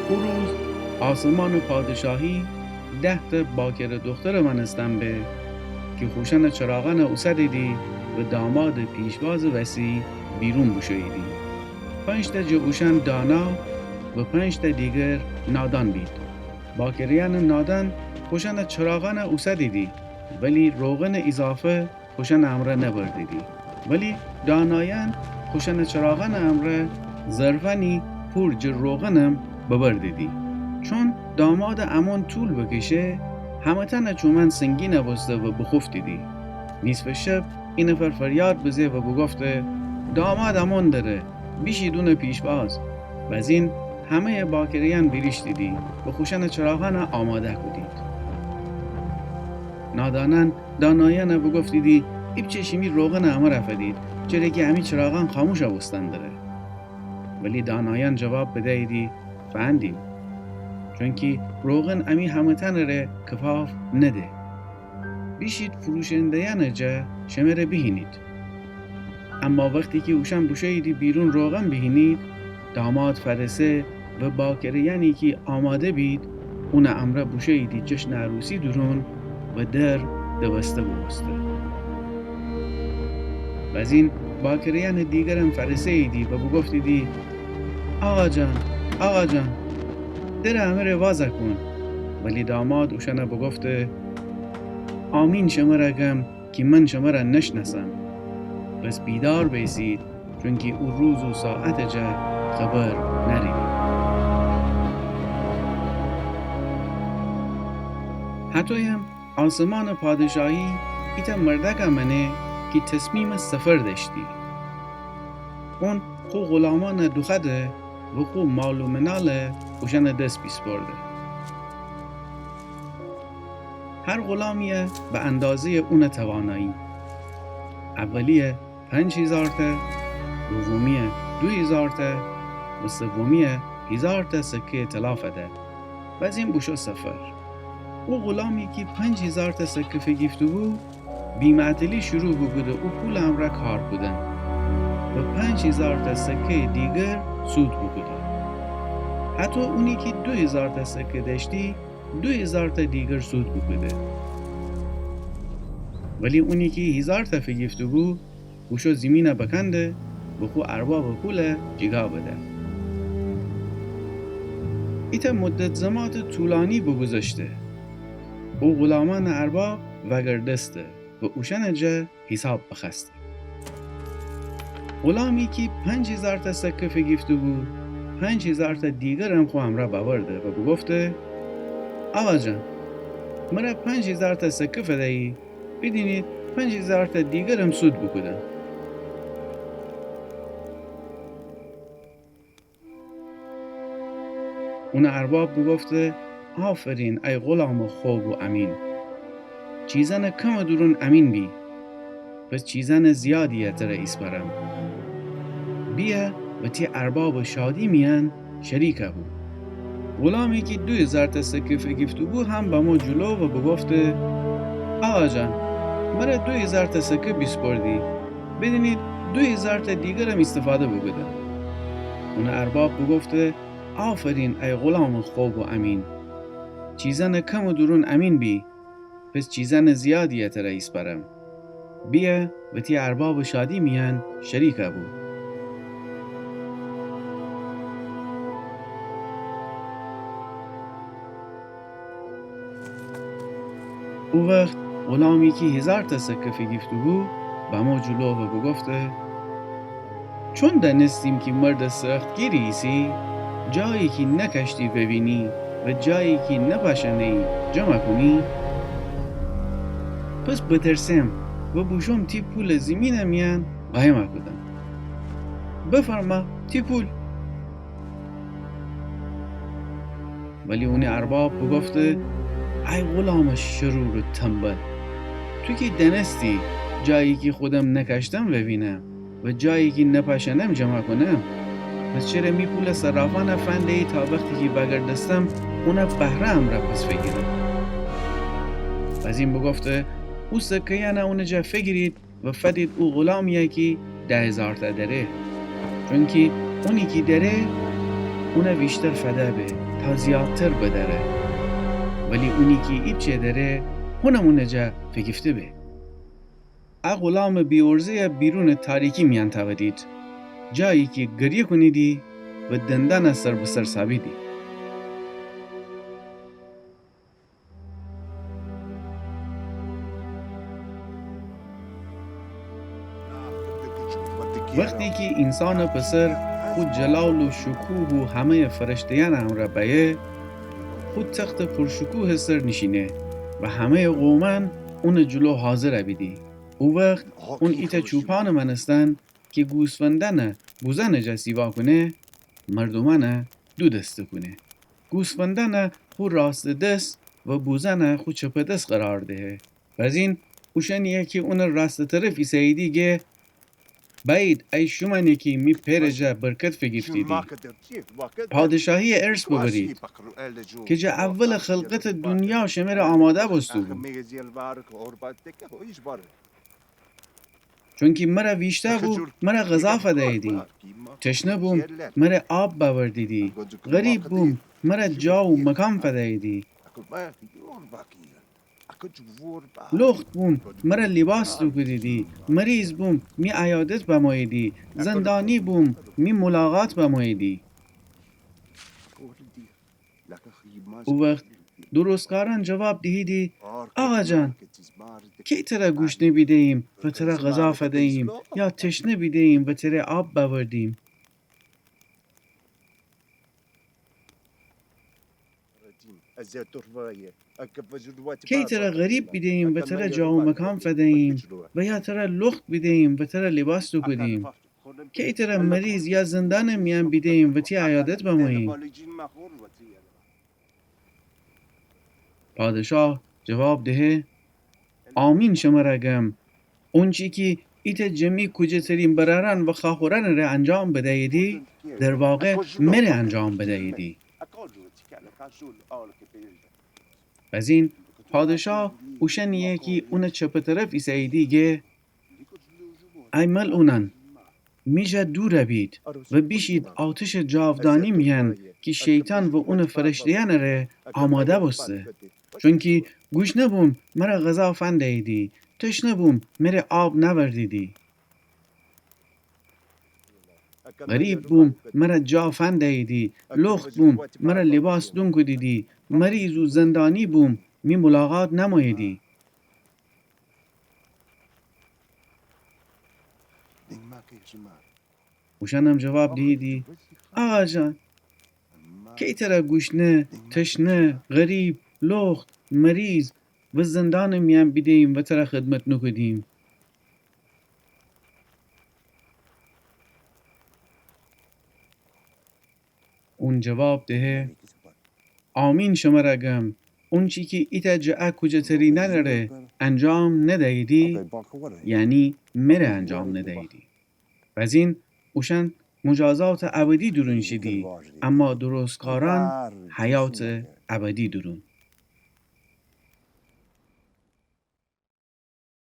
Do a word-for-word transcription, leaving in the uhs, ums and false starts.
او روز آسمانٚ پادشاهی ده‌تأ باکره دوخترٚ مأنستن به کی خوشأنٚ چراغأن اوسدیدی و دامادٚ پیشوازٚ وسی بیرون بوشوییدی. پنج‌تأ جٚه اوشأن دانا و پنج‌تأ دیگر نادان بید. باکره‌یأنٚ نادان خوشأنٚ چراغأن اوسدیدی، ولی روغنٚ ایضافه خوشأنٚ امرأ نبردیدی. ولی دانایأن خوشأنٚ چراغأنٚ امرأ ظرفأنی پور جٚه روغنم ببردیدی. چون دامادٚ امون طول بکشه، همه‌تأنٚ چومأن سنگین بوسته و بوخوفتیدی. نیصفٚ شب اینفر فریاد بزه و بوگفته: داماد امون دره، بیشید اونٚ پیشواز. بزین همه‌یٚ باکره‌یأن ویریشتیدی و خوشأنٚ چراغأن آماده کودید. نادانأن دانایأن بوگفتیدی: ایپچه شیمی روغنٚ امر فدید، چره کی امی چراغأن خاموش بوستن دره. ولی دانایأن جواب بدییدی: فندیم، چونکی روغن امی همه‌تأنٚ ره کفاف نده. بیشید فروشنده‌یأنٚ جا شمره بیهینید. اما وختی کی اوشأن بوشوییدی بیرون روغن بیهینید، داماد فأرسه و باکره‌یأنی کی آماده بید، اونٚ امرأ بوشوییدی جشنٚ عروسی دورون و در دوسته بوبوسته. بزین باکره‌یأنٚ دیگرم فأرسه‌ییدی و بوگفتیدی: آقا جان، آقا جان، درٚ امره وازَ کون. ولی داماد اوشأن بوگفته: آمین شمر گم کی من شمر نشنأسم. پس بیدار بیسید، چونکی او روز و ساعتٚ جا خبر نأریدی. هطویم آسمانٚ پادشاهی ایتأ مردأک مأنه کی تصمیمٚ سفر دأشتی. اون خو غلامأن دوخوأده و خو مال و منال اوشأنٚ دس بیسپرده. هر غلامی به اندازه‌یٚ اونٚ توانایی. اولی پنج هیزارتأ، دومی دو هیزارتأ و سومی هیزارتأ سکه‌یٚ طلا فده. بزین بوشو سفر. او غلامی کی پنج هیزارتأ سکه فیگیفته‌بو، بی‌معطلی شروع بوکوده او پولٚ امرأ کار کودن و پنج هیزارتأ سکه‌یٚ دیگر سود بوکوده. هطو اونی کی دو هیزارتأ سکه دأشتی، دو هیزارتأ دیگر سود بوکوده. ولی اونی کی هیزارتأ فیگیفته‌بو، بوشو زیمین بکنده و خو اربابٚ پول جیگا بده. ایتأ مدت زماتٚ طولانی بوگوذشته. او غلامأنٚ ارباب وأگردسته و اوشأنٚ جا حیساب بخوأسته. غلامی کی پنج هیزارتأ سکه فیگیفته‌بو، پنج هیزارتأ دیگرم خو امرأ بأورده و بوگفته: آقا جان، مر پنج هیزارتأ سکه فدیی، بیدینید پنج هیزارتأ دیگرم سود بوکودم. اونٚ ارباب بوگفته: آفرین ای غلامٚ خب و امین. چیزأنٚ کمٚ دورون امین بی، پس چیزأنٚ زیادیی تر ایسپرم. بیأ و تی اربابٚ شادی میأن شریک بو. غلامی کی دو هیزارتأ سکه فیگیفته‌بو هم بمو جلو و بوگفته: آقا جان، مر دو هیزارتأ سکه بیسپردی، بیدینید دو هیزارتأ دیگرم ایستفاده بوکودم. اونٚ ارباب بوگفته: آفرین ای غلامٚ خب و امین. چیزأنٚ کمٚ دورون امین بی، پس چیزأنٚ زیادیی تر ایسپرم. بیأ و تی اربابٚ شادی میأن شریک بو. او وخت غلامی کی هیزارتأ سکه فیگیفته‌بو، بمو جلو و بوگفته: چون دأنستیم کی مردٚ سختگیری ایسی، جایی کی نکشتی ووینی و جایی کی نپاشأنه‌یی جمع کونی، پس بترسم و بوشوم تی پولٚ زیمینٚ میأن قایم کودم. بفرما تی پول. ولی اونٚ ارباب بوگفته: ای غلامٚ شرور و تنبل، تو کی دأنستی جایی کی خودم نکشتم ووینم و جایی کی نپاشأنم جمع کونم، پس چره می پولٚ صرافأن فندیی تا وختی کی وأگردستم اون بهره امرأ پس فیگیرم؟ بزین بوگفته: او سکه‌یأن اونٚ جا فیگیرید و فدید او غلامیی کی ده هیزارتأ دأره. چونکی اونی کی دأره، اون ویشتر فده به، تا زیادتر بدأره. ولی اونی کی ایپچه دأره، هونم اونٚ جا فیگیفته به. ا غلامٚ بی‌عرضه‌یَ بیرونٚ تاریکی میأن تأودید، جایی کی گریه کونیدی و دندأنَ سر به سر سابیدی. وختی کی اینسانٚ پسر خو جلال و شکوه و همه‌یٚ فرشته‌یأنٚ امرأ بأیه، خو تختٚ پرشکوهٚ سر نیشینه و همه‌یٚ قومأن اونٚ جلو حاضر بیدی. او وخت اون ایتأ چوپانٚ مأنستن کی گوسفندأنَ بوزأنٚ جا سیوا کونه، مردومأنَ دو دسته کونه. گوسفندأنَ خو راستٚ دس و بوزأنَ خو چپٚ دس قرار دهه. بزین اوشأنیی کی اونٚ راستٚ طرف ایسه‌ییدی گه: بأیید، ای شومأنی کی می پئرٚ جا برکت فیگیفتیدی، پادشاهییٚ ارث ببرید کی جٚه اولٚ خلقتٚ دونیا شمره آماده بوسته‌بو. چونکی مر ویشتأ بو، مر غذا فدییدی. تشنه بوم، مر آب بأوردیدی. غریب بوم، مر جا و مکان فدییدی. لخت بوم، مر لیباس دوکودیدی. مریض بوم، می عیادت بموییدی. زندانی بوم، می ملاقات بموییدی. او وخت درستکارأن جواب دیهیدی: آقا جان، کی تر گوشنه بیده‌ییم و تر غذا فدییم، یا تشنه بیده‌ییم و تر آب بأوردیم؟ کی تر غریب بیده‌ییم و تر جا و مکان فدییم، و یا تر لخت بیده‌ییم و تر لیباس دوکودیم؟ کی تر مریض یا زندانٚ میأن بیده‌ییم و تی عیادت بموییم؟ پادشاه جواب دهه: آمین شمر گم، اونچی کی ایتأ جٚه می کوجه‌ترین برأرأن و خوأخورأنٚ ره انجام بدییدی، در واقع مر انجام بدییدی. بزین پادشاه اوشأنیی کی اونٚ چپٚ طرف ایسه‌ییدی گه: ای ملعونأن، می جا دور بید و بیشید آتشٚ جاودانی میأن کی شیطان و اونٚ فرشته‌یأنٚ ره آماده بوسته. چونکی گوشنه بوم، مر غذا فندییدی. تشنه بوم، مر آب نأوردیدی. غریب بوم، مر جا فندییدی. لخت بوم، مر لیباس دونکودیدی. مریض و زندانی بوم، می ملاقات نموییدی. اوشأنم جواب دیهیدی: آقا جان، کی تر گوشنه، تشنه، غریب، لخت، مریض و زندانٚ میأن بیده‌ییم و تر خدمت نوکودیم؟ اون جواب دهه: آمین شمر گم، اونچی کی ایتأ جٚه ا کوجه‌ترینأنٚ ره انجام ندییدی، یعنی مر انجام ندییدی. بزین اوشأن مجازاتٚ ابدی دورون شیدی، اما درستکارأن حیاتٚ ابدی دورون.